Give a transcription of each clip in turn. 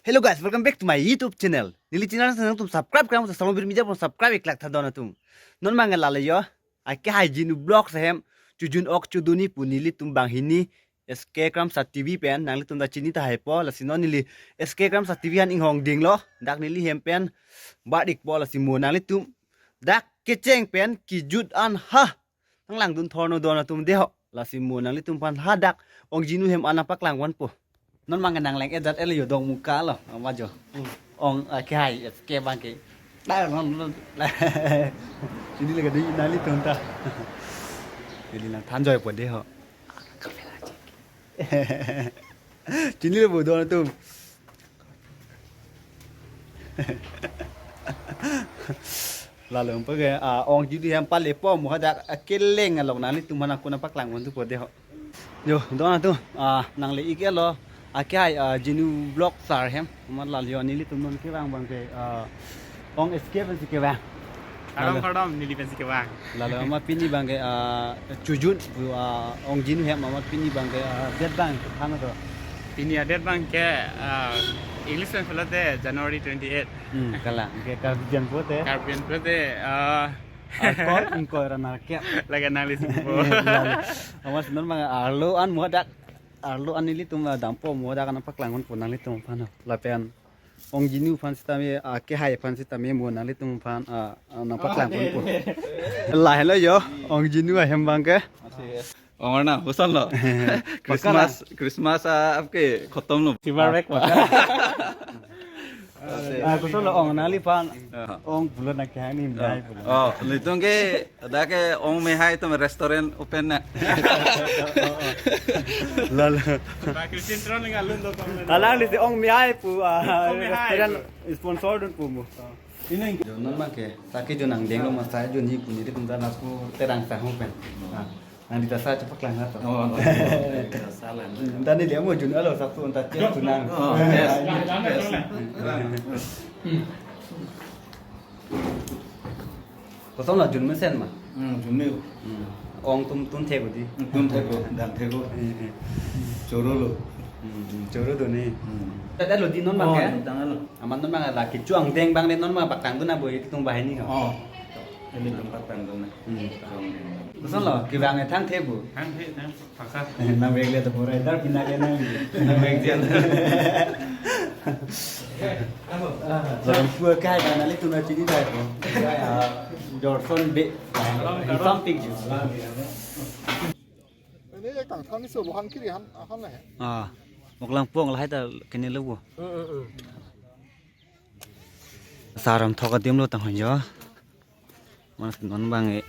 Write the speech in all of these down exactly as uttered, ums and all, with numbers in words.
Hello guys, welcome back to my YouTube channel. Neli channel si nangtum subscribe kram sa salom bir mija pon subscribe iklak tha don atum. Non mang lale yo. Ake hai Jinu Vlogs ahem chujun ok chuduni pu nelitum banghini S K Kramsa T V pen nanglitum ta chini tahai po, lasi non neli S K Kramsa T V han inghong dinglo, dak neli hem pen bat ikpo, lasi mo nanglitum dak kecheng pen kejut an ha nanglangdun thorno don atum deho, lasi mo nanglitum aphan hadak ong Jinu hem an nangpaklang ponpo. Non mang nang lang edat el yo dong muka lo, ama jo. Hmm. Ong, ah, ke hai, eh, ke bang ke. Dah, non, non. Chini le ka di nanglitum ta. Jadi nang than joipo deho. Chini le bo don atum. Lalu empo ke, ah, ong Jinu hem pale po mo hadak, ah, keleng along nanglitum aphan ako nangpaklang ponpo deho. Yo, don atum, ah, nang le ik-et lo, ah, ke hai, ah, Jinu Vlogs sar hem, amat lal yo nelitum non kevang bang ke, ah, ong S K pensi kevang. Kardom, lalu kardom, neli pensi kevang. Lalu amat pini bang ke, ah, chujun, bu, ah, ong Jinu hem amat pini bang ke, ah, det bang ke thana to. Pini adet bang ke, ah, English pen pulote January twenty-eight. Hmm, kalang, ke Karbi jan pulote. Karbi jan pulote, ah, Arkoi ingkoi ra nerkep. Lake nangli singpo. Iya, iya. Amat si non mang arlo an mo hadak. Arlo an nelitum, ah, dampo mo hadak nangpaklang ponpo nanglitum aphan. Lapen ong Jinu aphan sitame, ah, ke hai aphan sitame mo nanglitum aphan, ah, ah, nangpaklang ponpo. Lahelo yo, ong Jinu ahem bang ke. Ong na, huson lo. Christmas, Christmas, ah, apke khotom lo. Sibar bek, Pak. Ah, koson lo ong nangliphan. Ah. Ong pulo nang kehang ni mehai pulo. Oh, nelitum ke, dak ke ong mehai atum restaurant open na. Lalu. Pak Christian Tron nang alun do komen. Alang di si ong mehai pu, ah, ong mehai restaurant pu. Sponsor dun pu mo. Ini. Jonan ma ke, saki jonang deng lo masa joni pu ni di kumta naku terang sahong pen. Ah. Nang di tasa cepak lang na to. Oh, no. Tasa lang. Anta neli amo jun alo sabtu anta cek tunang. Oh, yes. Yes. Koson la jun mesen ma? Hmm, jun me. Hmm. Ong tum tun thek di. Tun thek ko, dang thek ko. Eh, eh. Choro lo. Hmm, hmm, choro do ni. Hmm. Tada lo di non bang ke? Oh, dang lo. Amat non bang la kechuang deng bang le non bang pakang tu na boi tung bahai ni ho. Oh. Ini tempat tanggung na. Hmm. Koson lo, kevang thang the bu. Thang the, thang paksa. Nang vek le to pura idar pina ke nang. Nang vek dia. Lalu pua kai kan ali tuna chini dai ko. Jorson be. Something juice. Ini yang tang thang ni so bohan kiri han, han lah ya. Ah, moklang pong lahai ta kene lo bu. Eh, eh, eh. Saram thok adim lo tang hon jo. Mas non bang e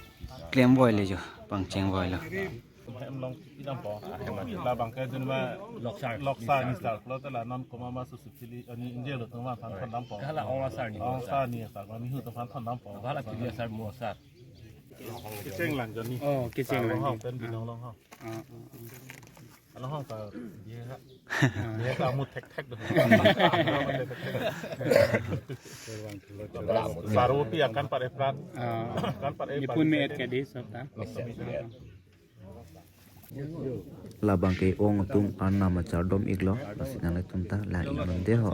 klem boi le jo, bang cheng boi lo. Hem long idam po. La bang ke dun ma loksar, loksar ni sar lo ta la non koma ma su sipili ani inje lo tuma phan phan dam po. Hala ong sar ni. Ong sar ni sar ni hu to phan phan dam po. Hala kiri sar mo sar. Kecheng lang joni. Oh, kecheng lang. Long hong pen binong long hong. Ah, ah, ah. Ano hong ka, dia ka. Dia ka mu thek thek do. Saru pi akan par eprat. Ah. Kan par eprat. Nipun me et ke di sota. Labang ke ong atum arnam achar dom iklo, lasi nanglitum ta lang ik non de ho.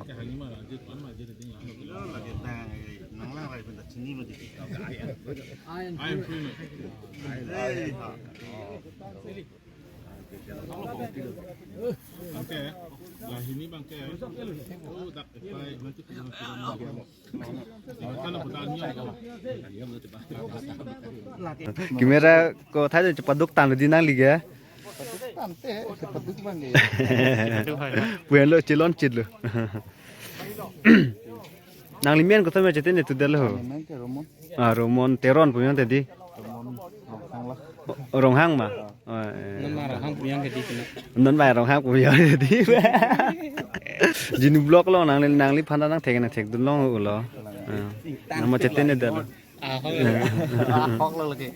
Bangke, lahini bangke. Oh, dak epai nanti kita. Camera ko thai cepaduk tang di nangli ke. Tante, cepaduk bangke. Puyan lo chilon chit lo. Nangli men koson ma chete ne tu delo. Nangli men ke Romon. Ah, Romon Teron pu yang tadi. Romon Ronghang lah. O, Ronghang ma. Oh, eh. Non ma Ronghang pu yang ke di kena. Non ma Ronghang pu yang ke di. Jinu vlog lo nangli, nangliphan nang thek nang thek dun long ulo. Eh. Nang ma chete ne delo. Ah, hok lo. Ah, hok lo lagi.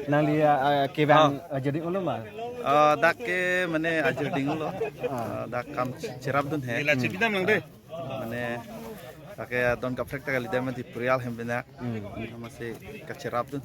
Nangli, ah, ah, kevang, ah, ajir ding ulo ma? Ah, dak ke mane ajir ding ulo. Ah, dak kam cherap dun he. Nila chibidam lang de. Mane, dak ke don kaprek ta kali dam di purial hem bina. Hmm. Masi kacherap dun.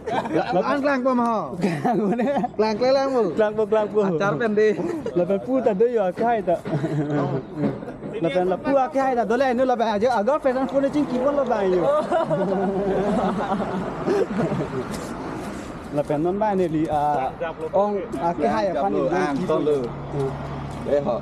An klang po ma ho. Klang po ne. Klang klang lang po. Klang po, klang po. Achar pen de. Lapen pu ta do yo akhai ta. Lapen lapu akhai ta do le nu lapen ajo agar pesan phone chingki pon lo ba yo. Lapen non ba neli, ah, ong, ah, kehai aphan neli ang chingki ton lo. Hmm. Eh ho.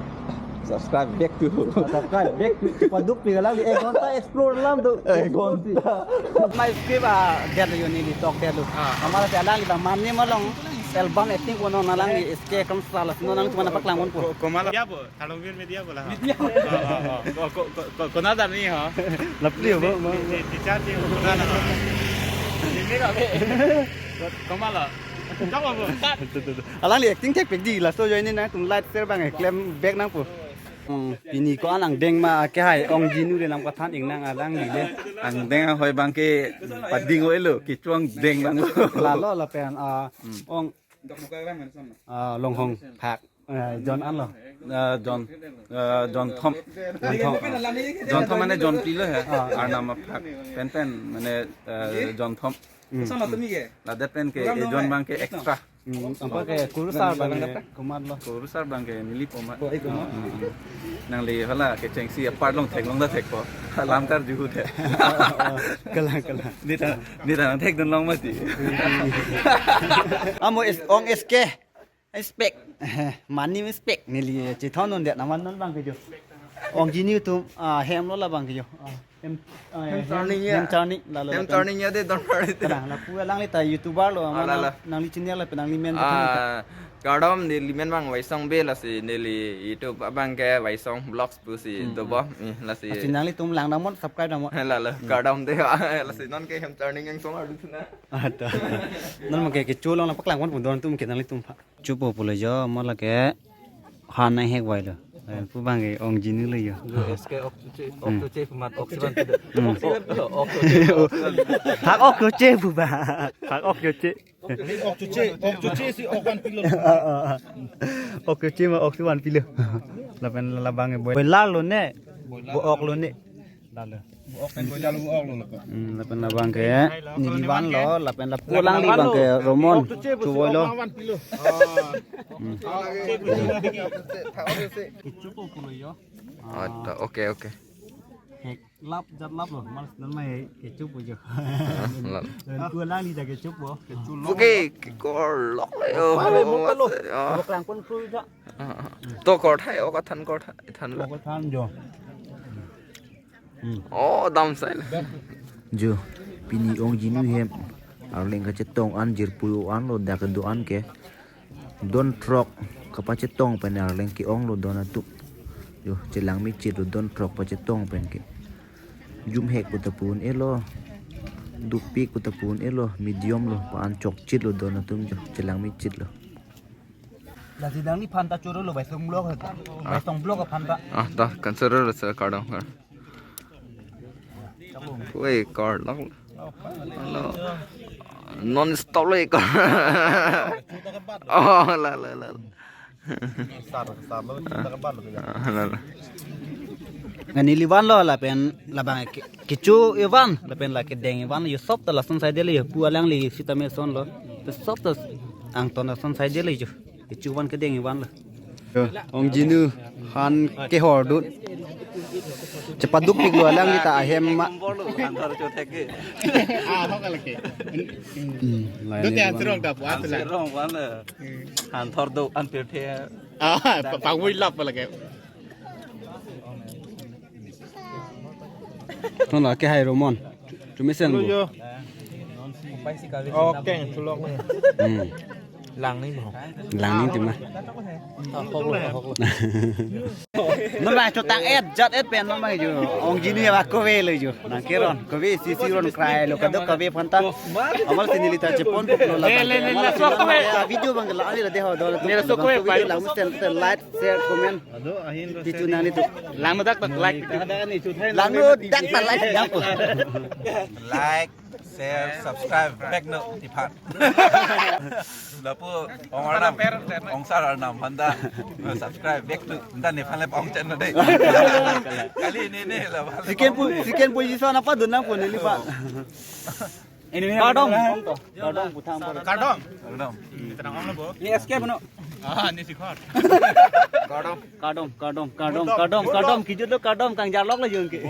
Subscribe back to. Subscribe back to. Paduk pi galang di ek ghonta explore lam tu. Ek ghonta. Mai skip a der lo neli tok der lo. Ah. Amar te alangli ta mane malong album acting kono nalangli S K Kramsa la sino nang cuma paklang mon po. Ko-, komala. Media po, Thalongvir Media po la. Media. Ah, ah, ah. Ko-, ko-, ko-, ko-, kona dar ni ha. Lapli ho, bo, bo. Di, di, di chat ni kona na. Ni, ni ka be. Ko-, komala. Chok po. Cut. Tuh, tuh, tuh. Alangli acting thek pek di, laso join ni nangtum like share bang, eh, klem back nang po. Hmm, pini ko-an angdeng ma kehai Ong Jinu le nangpathan ingnang alangli le. Angdeng ahoi bang ke pading oi lo, kechuang deng bang lo. Lalo lapen, ah, Hmm. Ong, ah, Longhong phak, eh, John an lo. Ah, John, ah, John Thom. John Thom. John Thom mane John Pilo he. Ah. Arnam aphak. Pen pen mane, eh, John Thom. Hmm. Ladak pen ke, eh, John bang ke extra. Hmm, apa ke kurusar bang ke, komat lo. Kurusar bang ke neli po ma. Oh, iko ma. Hmm, hmm. Nangli hala kechengsi apart long theklong ta thekpo. Alam kar juhu the. Kalang, kalang. Neta, neta nang thekdun long mati. Amo S-, Ong S K. Spek. Mane Spek neli chethon non det naman non bang ke jo. Ong Jinu atum, ah, hem lo la bang ke jo. Ah, hem, ah, Hem turning ya. Hem turning, lalo Hem lapen turning ya de don pare te. Kalang, lapu alangli ta YouTuber lo, Ah, aman lalo. Nangli channel lapen nangli men Ah, Kardom, neli men bang Waisong Bey, lasi neli YouTube abang ke Waisong Vlogs pusi Hmm, dobo. Hmm. Eh, lasi. Lasi nanglitum lang damnon, subscribe damnon. Lalo, Hmm. kardom dei. Lasi non ke hem turning yang song adu sina. Ada. Non ma ke kecho along la paklangpon pon don atum ke nanglitum aphan. Chupo pulo jo, mo lake han nang hek vai lo. Eh, pu bang ke ong jinu lo jo. Yo, S K ok chuche, ok Hmm. chuche, mat ok siban. Hmm. Ok, ok chuche, ok siban. Thak ok chuche pu ba. Thak ok chuche. Ok chuche, ok chuche si ok van pilo. Ok chuche ma ok siban pilo. Lapen labang ke boy. Boy lalo ne. Bo ok lo ne. Lalo. Bo ok pen boy lalo bo ok lo lako. Hmm, lapen labang ke neli vanlo, lapen lapu alangli bang ke Romon. Ok chuche, bo si Chuvoilo. Ok van pilo. Hmm. Kechupo pulo jo. Ada, oke, oke. Hek lap jat lap lo, mas non mai kechupo jo. Lap. Lapu alangli ta kechupo. Oke, ke kor lok le. Pale, mo palo. Ah. Bo klangpon kru ja. Ah, ah. To kor thai, ok than kor thai, than lo. Ok than jo. Hmm. Oh, dam sai le. Jo, pini ong jinu hem. Arleng kachetong an jirpo an lo dak do-an ke. Don throk kapachetong pen arleng ke-ong lo don atum. Jo, chelang mechit lo don throk pachetong pen ke. Jum hek puta pu un-elo. Dukpik puta pu un-elo. Medium lo, pa-an chokchit lo don atum jo. Chelang mechit lo. Lasi nangliphan ta choro lo Waisong Vlog ta. Ah. Waisong Vlog aphan ta. Ah, ta, kan choro lo sir, kardom, kardom. Wei, kor lok. Hello. Non stop lo kor. Oh, la, la, la. Sar, sar lo, chuta kabat lo ya. Ah, la, la. Neli vanlo lapen labang ke, kecho evan, lapen la kedeng evan, jo sop ta lason saidelo jo, pu alangli sita meson lo. Sop ta angton lason saidelo jo. Kecho van kedeng evan lo. Ong jinu han kehor dun. Chepadukpik lo alangli ta ahem ma. Ah, ho ka lake. Hmm, lain Dute ini han serong bang. Dapu, ah, Han sela. Serong van le. Han thor do, an pirthe. Ah, pa, pangui lap lake. Ton la ke hai Romon. Chumesen Hello, bo. Jo. Oke, chulok ni. Hmm. Lang ni bo. Lang ni tima. Non bang chotang et, jat et pen non bang jo. Ong jinu ya ba kove lo jo. Nang keron, kove si si ron krai lo kadok kove aphan ta. Amal si neli ta chepon pok lo la. Eh, bang le, le, le, amal si so non kove. Ya video bang la ali la deho do. Neli so kove, kove pai. Lang mesen te like, share, comment. Ado, ahin ro Pitu share nani tu. Langno dak ta like. Langno dak ta like jam. Like, share, subscribe, back no tipan. Lapu ong Arnam, ong sar Arnam, handa subscribe back to, handa ni fan le ong channel dei. Kali ni ni la. Second po-, second position apa dun nang po neli pa. Ini kardom. Kardom puthang por. Kardom. Kardom. Ini S K bono. Ah, ini si khor. Kardom. Kardom, kardom, kardom, kardom, kardom. Kijut lo kardom, kang jarlok lo jong ke.